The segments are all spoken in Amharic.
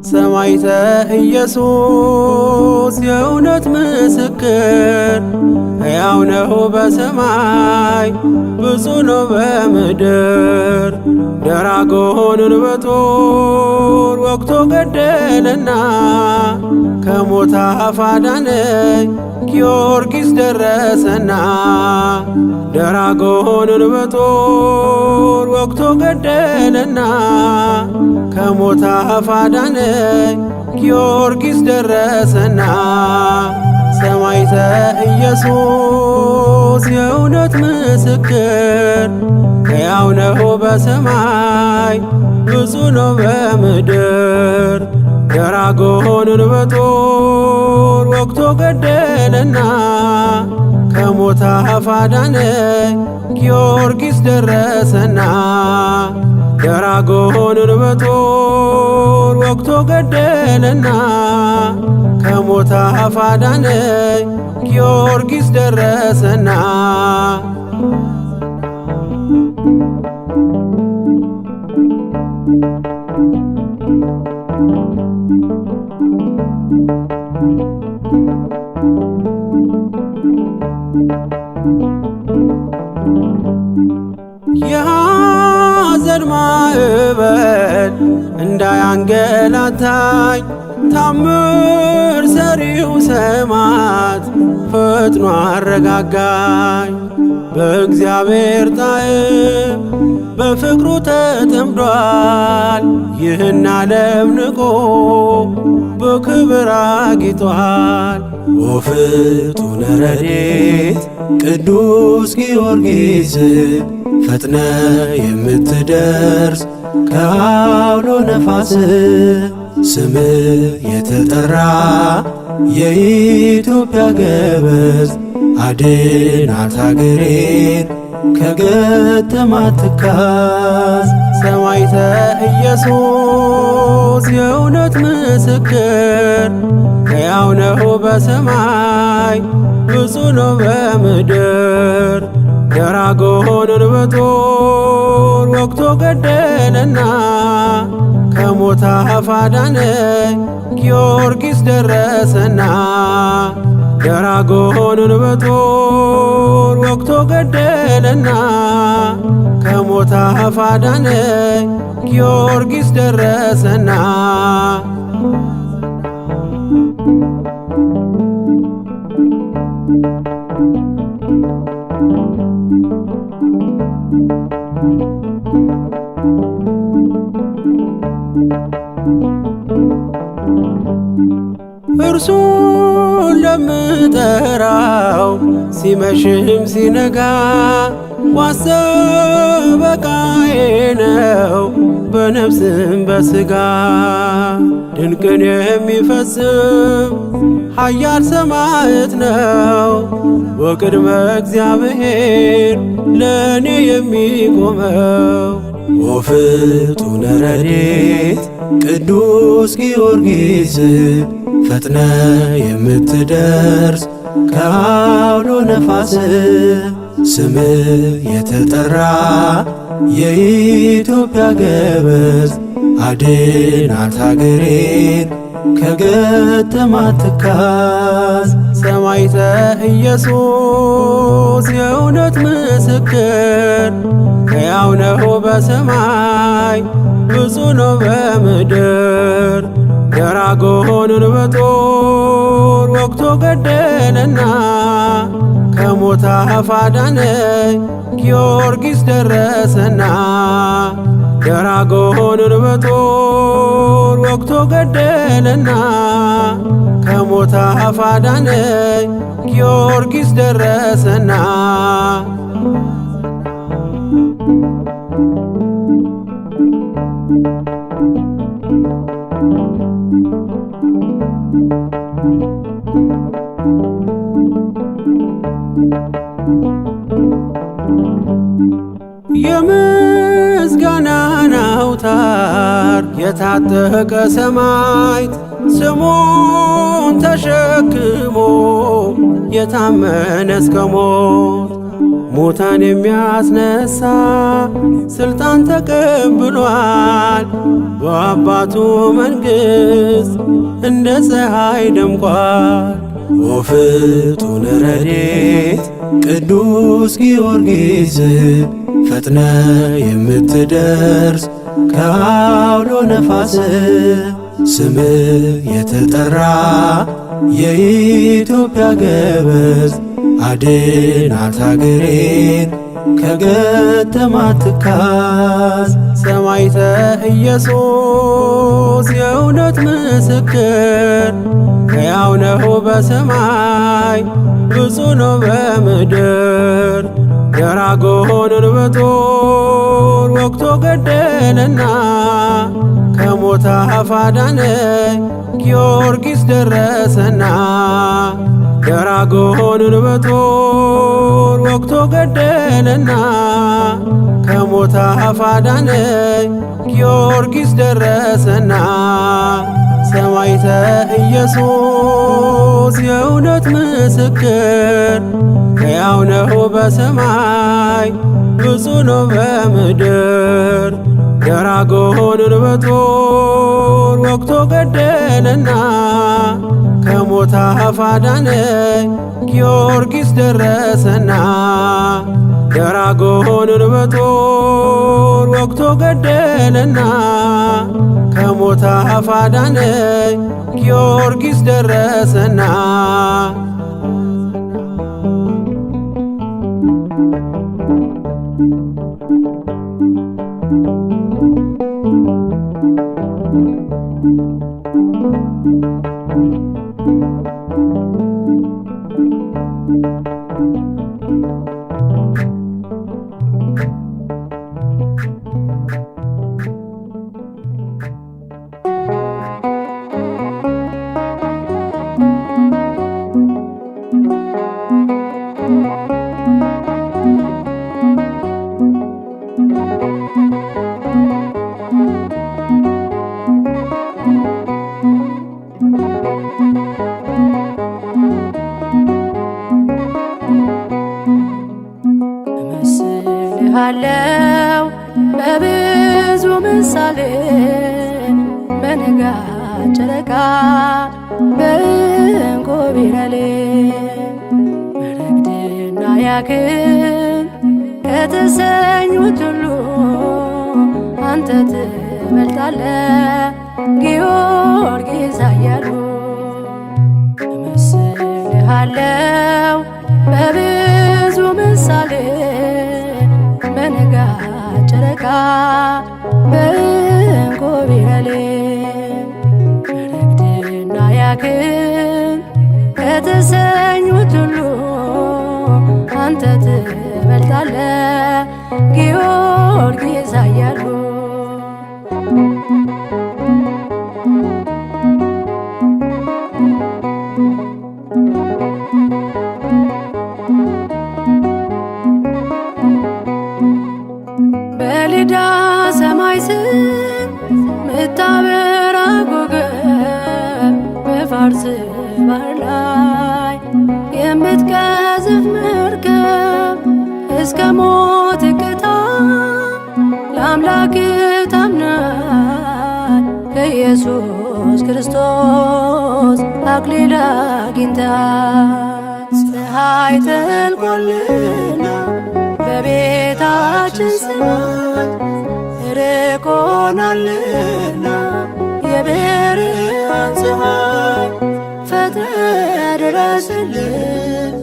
ሰማዕተ ኢየሱስ የእውነት ምስክር፣ ሕያው ነው በሰማይ ብፁዕ ነው በምድር። ደራጎንን በጦር ወግቶ ገደለና ከሞት አፍ አዳነኝ ጊዮርጊስ ደረሰና። ደራጎንን በጦር ወግቶ ገደለና ከሞት አፍ አዳነኝ ጊዮርጊስ ደረሰና። ሰማዕተ ኢየሱስ የእውነት ምስክር፣ ሕያው ነው በሰማይ ብፁዕ ነው በምድር። ደራጎንን በጦር ወግቶ ገደለና ከሞት አፍ አዳነኝ ጊዮርጊስ ደረሰና። ደራጎንን በጦር ወግቶ ገደለና ከሞት አፍ አዳነኝ ጊዮርጊስ ደረሰና። የሐዘን ማዕበል እንዳያንገላታኝ ታምር ሰሪው ሰማዕት ፈጥኖ አረጋጋኝ። በእግዚአብሔር ጣዕም በፍቅሩ ተጠምዷል፣ ይህን ዓለም ንቆ በክብር አጊጧል። ወፍጡነ ረድኤት ቅዱስ ጊዮርጊስ ፈጥነ የምትደርስ ከአውሎ ነፋስ፣ ስም የተጠራ የኢትዮጵያ ገበዝ አድናት አገሬን ከገጠማት ትካዝ። ሰማዕተ ኢየሱስ የእውነት ምስክር፣ ሕያው ነው በሰማይ ብፁዕ ነው በምድር። ደራጎንን በጦር ወግቶ ገደለና ከሞት አፍ አዳነኝ ጊዮርጊስ ደረሰና። ደራጎንን በጦር ወግቶ ገደለና ከሞት አፍ አዳነኝ ጊዮርጊስ ደረሰና። እርሱን ለምጠራው ሲመሽም ሲነጋ ዋሰ በቃዬ ነው በነፍስም በሥጋ። ድንቅን የሚፈጽም ኃያል ሰማዕት ነው በቅድመ እግዚአብሔር ለእኔ የሚቆመው። ወፍጡነ ረድኤት ቅዱስ ጊዮርጊስ ፈጥነ የምትደርስ ከአውሎ ነፋስ፣ ስም የተጠራ የኢትዮጵያ ገበዝ አድናት አገሬን ከገጠማት ትካዝ። ሰማዕተ ኢየሱስ የእውነት ምስክር፣ ሕያው ነው በሰማይ ብፁዕ ነው በምድር። ደራጎንን በጦር ወግቶ ገደለና ከሞት አፍ አዳነኝ ጊዮርጊስ ደረሰና። ደራጎንን በጦር ወግቶ ገደለና ከሞት አፍ አዳነኝ ጊዮርጊስ ደረሰና። የታጠቀ ሰማዕት ስሙን ተሸክሞ የታመነ እስከ ሞት ሙታን የሚያስነሳ ስልጣን ተቀብሏል። በአባቱ መንግሥት እንደ ፀሐይ ደምቋል። ኦ ፍጡነ ረድኤት ቅዱስ ጊዮርጊስ ፈጥነ የምትደርስ ከአውሎ ነፋስ ስም የተጠራ የኢትዮጵያ ገበዝ አድናት አገሬን ከገጠማት ትካዝ። ሰማዕተ ኢየሱስ የእውነት ምስክር ሕያው ነው በሰማይ ብፁዕ ነው በምድር። ደራጎንን በጦር ወግቶ ገደለና ከሞት አፍ አዳነኝ ጊዮርጊስ ደረሰና። ደራጎንን በጦር ወግቶ ገደለና ከሞት አፍ አዳነኝ ጊዮርጊስ ደረሰና። ሰማዕተ ኢየሱስ የእውነት ምስክር ሕያው ነው በሰማይ ብፁዕ ነው በምድር። ደራጎንን በጦር ወግቶ ገደለና ከሞት አፍ አዳነኝ ጊዮርጊስ ደረሰና። ደራጎንን በጦር ወግቶ ገደለና ከሞት አፍ አዳነኝ ጊዮርጊስ ደረሰና። እመስልሃለው በብዙ ምሳሌ በንጋት ጨረቃ በዕንቁ ቢረሌ መረግድና ያክን ከተሰኙት ሁሉ አንተ ትበልጣለህ ጊዮርጊስ ኃያሉ። እመስልሃለው በብዙ ምሳሌ በንጋት ጨረቃ በዕንቁ ቢረሌ መረግድና ያክን ከተሰኙት ሁሉ አንተ ትበልጣለህ ጊዮርጊስ ኃያሉ። በልዳ ሰማይ ስር ምታበራ ኮከብ በፋርስ ባህር ላይ የምትቀዝፍ መርከብ እስከ ሞት እቅታ ለአምላክ ታምናል ከኢየሱስ ክርስቶስ አክሊል አግኝተሃል። ፀሐይ ጠልቋልና በቤታችን ሰማይ ርቆናልና የብርሃን ፀሐይ ፈጥነህ ድረስልን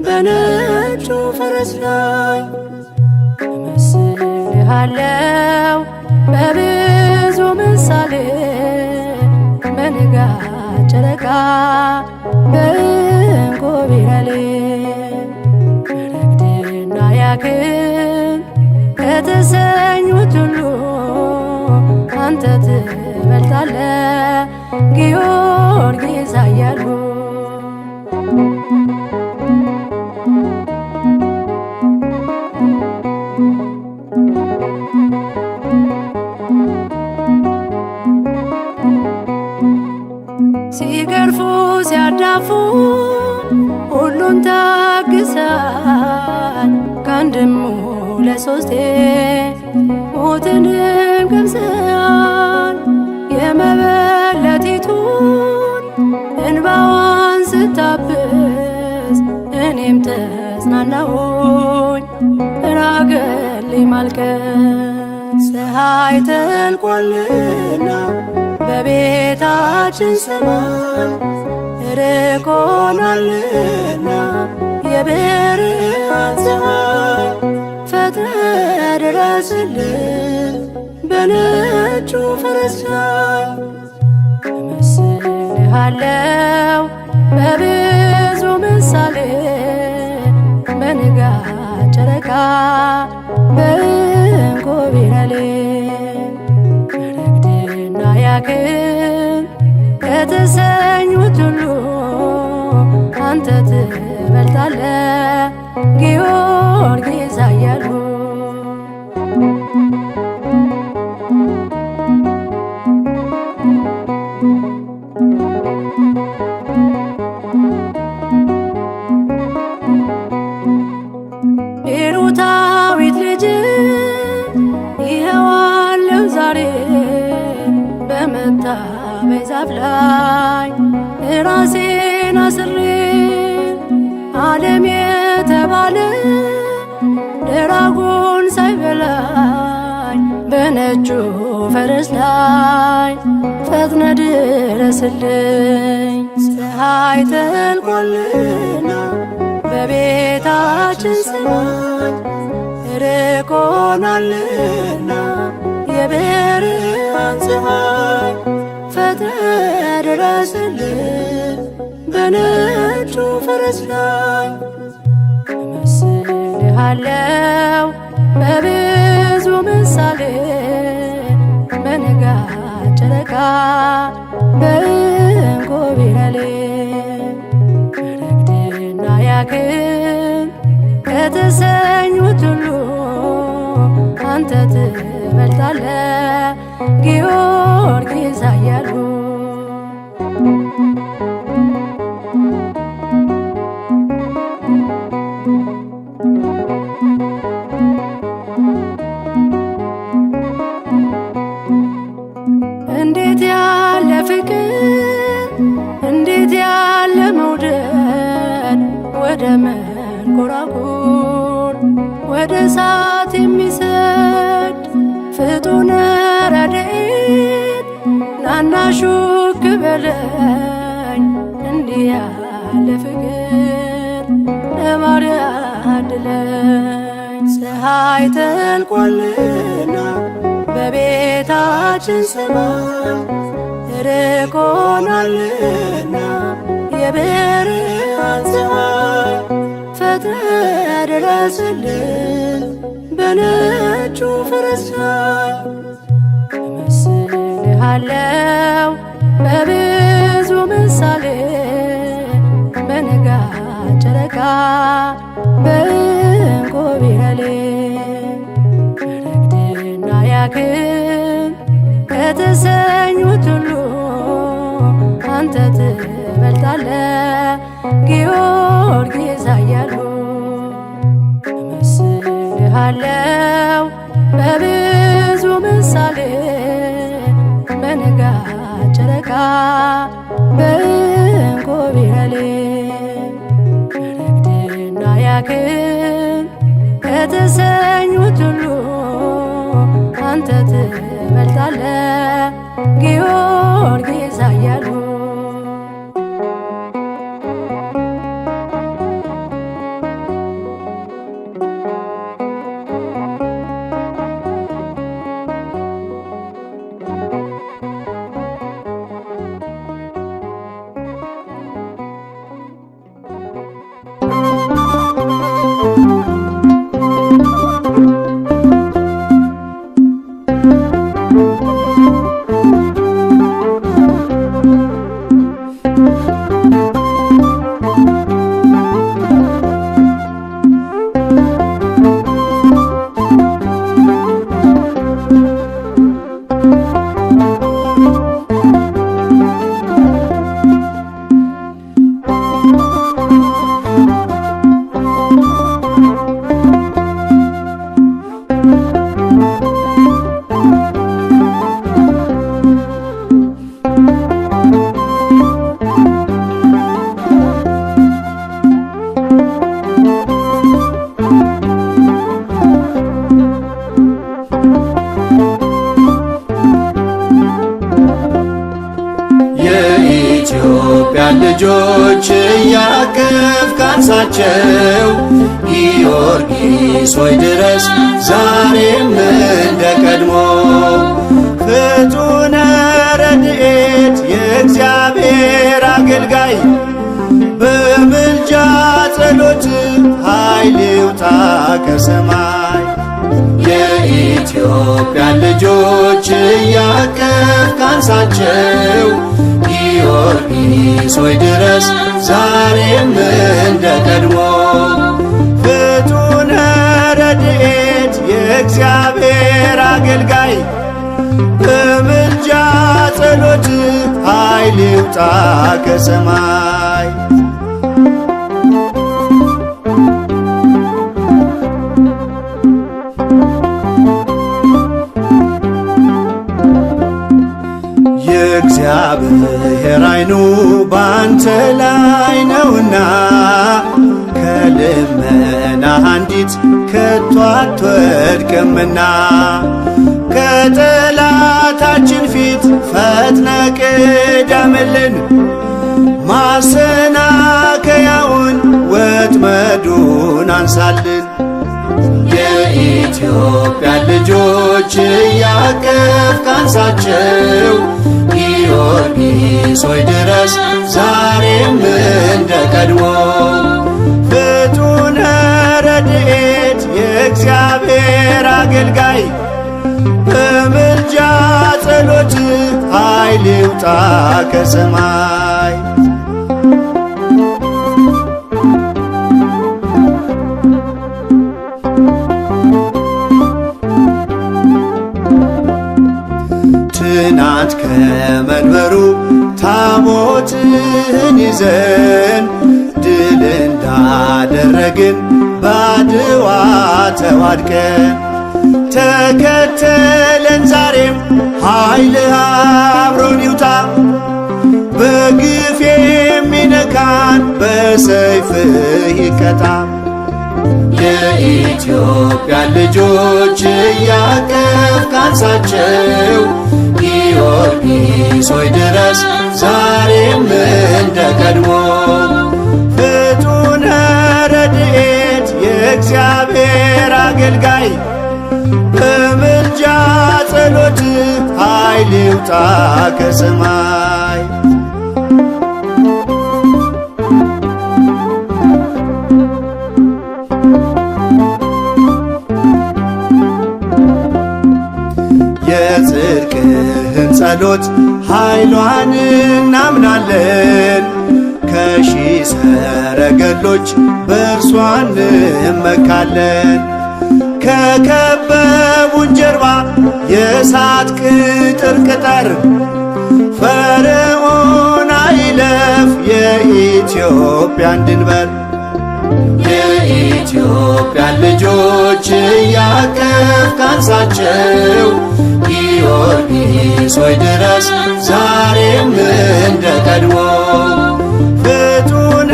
በነጩ ፈረስ ላይ። እመስልሃለው በብዙ ምሳሌ በንጋት ጨረቃ በዕንቁ ቢረሌ መረግድና ያክን ከተሰኙት ሁሉ አንተ ትበልጣለህ ጊዮርጊስ ኃያሉ። ሲገርፉ ሲያዳፉ ሁሉን ታግሳል። ከአንድም ሁለት ሶስቴ ሞትንም ቀምሰሃል። የመበለቲቱን እንባዋን ስታብስ እኔም ተጽናናሁኝ ራቀልኝ ማልቀስ። ፀሐይ ጠልቋልና በቤታችን ሰማይ ርቆናልና የብርሃን ፀሐይ ፈጥነህ ድረስልን በነጩ ፈረስ ላይ። እመስልሃለው በብዙ ምሳሌ በንጋት ጨረቃ በዕንቁ ቢረሌ ረግድና ያክን ከተሰኙት ሁሉ አንተ ትበልጣለህ ጊዮርጊስ ኃያሉ። ሂሩታዊት ልጅ ይኸዋለው ዛሬ በመታበይ ዛፍ ላይ ራሴን አስሬ ዓለም የተባለ ደራጎን ሳይበላኝ በነጩ ፈረስ ላይ ፈጥነ ድረስልኝ። ፀሐይ ጠልቋልና በቤታችን ሰማይ ርቆናልና የብርሃን ፀሐይ ፈጥነህ ድረስልን በነጩ ፈረስ ላይ። እመስልሃለው በብዙ ምሳሌ በንጋት ጨረቃ በዕንቁ ቢረሌ ረግድና ያክን ከተሰኙት ሁሉ አንተ ትበልጣለህ ጊዮርጊስ ኃያሉ። እንዴት ያለ ፍቅር እንዴት ያለ መውደድ ወደ መንኮራኩር ወደ እሳት የሚሰድ ፍጡነ ረድኤት ናና ሹክ በለኝ እንዲህ ያለ ፍቅር ለባሪያ አድለኝ። ፀሐይ ጠልቋልና በቤታችን ሰማይ ርቆናልና የብርሃን ፀሐይ ፈጥነህ ድረስልን በነጩ ፈረስ ላይ። እመስልሃለው በብዙ ምሳሌ በንጋት ጨረቃ በዕንቁ ቢረሌ ረግድና ያክን ከተሰኙት ሁሉ አንተ ትበልጣለህ ጊዮርጊስ ኃያሉ። እመስልሃለው በብዙ ምሳሌ በንጋት ጨረቃ በዕንቁ ቢረሌ ረግድና ያክን ከተሰኙት ሁሉ አንተ ትበልጣለህ ጊዮርጊስ ኃያሉ። Thank ልጆች እያቀፍክ አንሳቸው፣ ጊዮርጊስ ሆይ ድረስ ዛሬም እንደ ቀድሞ። ፍጡነ ረድኤት የእግዚአብሔር አገልጋይ፣ በምልጃ ጸሎት ኃይል ይውጣ ከሰማይ። የኢትዮጵያን ልጆች እያቀፍክ አንሳቸው፣ ጊዮርጊስ ሆይ ድረስ ዛሬም እንደ ቀድሞ። ፍጡነ ረድኤት የእግዚአብሔር አገልጋይ፣ በምልጃ ጸሎት ኃይል ይውጣ ከሰማይ። የእግዚአብሔር ዓይኑ ባንተ ላይ ነውና፣ ከልመና አንዲት ከቶ አትወድቅምና። ከጠላታችን ፊት ፈጥነ ቅደምልን፣ ማሰናከያውን ወጥመዱን አንሳልን። የኢትዮጵያን ልጆች እያቀፍክ አንሳቸው፣ ጊዮርጊስ ሆይ ድረስ ዛሬም እንደ ቀድሞ። ፍጡነ ረድኤት የእግዚአብሔር አገልጋይ፣ በምልጃ ጸሎት ኃይል ይውጣ ከሰማይ። ትናንት ከመንበሩ ታቦትህን ይዘን ድል እንዳደረግን ባድዋ ተዋድቀን፣ ተከተለን ዛሬም ኃይልህ አብሮን ይውጣ፣ በግፍ የሚነካን በሰይፍህ ይቀጣ። የኢትዮጵያን ልጆች እያቀፍክ አንሳቸው፣ ጊዮርጊስ ሆይ ድረስ ዛሬም እንደ ቀድሞ። ፍጡነ ረድኤት የእግዚአብሔር አገልጋይ፣ በምልጃ ጸሎት ኃይል ይውጣ ከሰማይ። የጽድቅህን ጸሎት ኃይሏን እናምናለን፣ ከሺህ ሰረገሎች በእርሷ እንመካለን። ከከበቡን ጀርባ የእሳት ቅጥር ቅጠር፣ ፈርዖን አይለፍ የኢትዮጵያን ድንበር። የኢትዮጵያን ልጆች እያቀፍክ አንሳቸው፣ ጊዮርጊስ ሆይ ድረስ ዛሬም እንደ ቀድሞ። ፍጡነ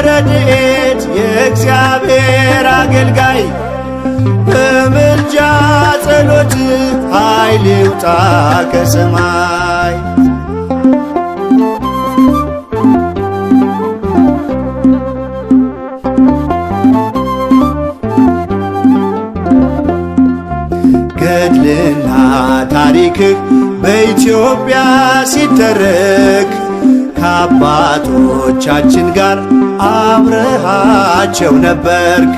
ረድኤት የእግዚአብሔር አገልጋይ፣ በምልጃ ጸሎት ኃይል ይውጣ ከሰማይ። ገድልና ታሪክህ በኢትዮጵያ ሲተረክ፣ ከአባቶቻችን ጋር አብረሃቸው ነበርክ።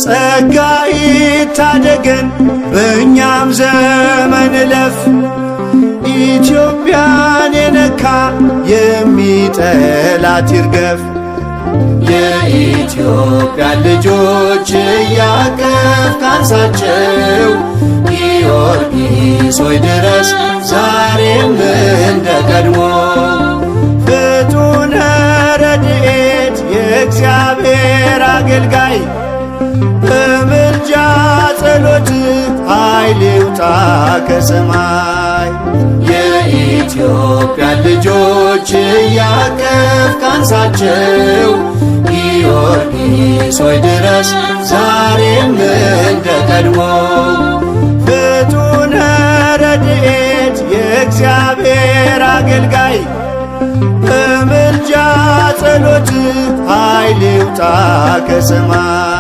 ጸጋ ይታደገን በእኛም ዘመን እለፍ፣ ኢትዮጵያን የነካ የሚጠላት ይርገፍ። የኢትዮጵያን ልጆች እያቀፍክ አንሳቸው፣ ጊዮርጊስ ሆይ ድረስ ዛሬም እንደ ቀድሞ። ፍጡነ ረድኤት የእግዚአብሔር አገልጋይ፣ በምልጃ ጸሎት ኃይል ይውጣ ከሰማይ። የኢትዮጵያን ልጆች እያቀፍክ አንሳቸው፣ ጊዮርጊስ ሆይ ድረስ ዛሬም እንደ ቀድሞ። ፍጡነ ረድኤት የእግዚአብሔር አገልጋይ፣ በምልጃ በጸሎት ኃይል ይውጣ ከሰማይ።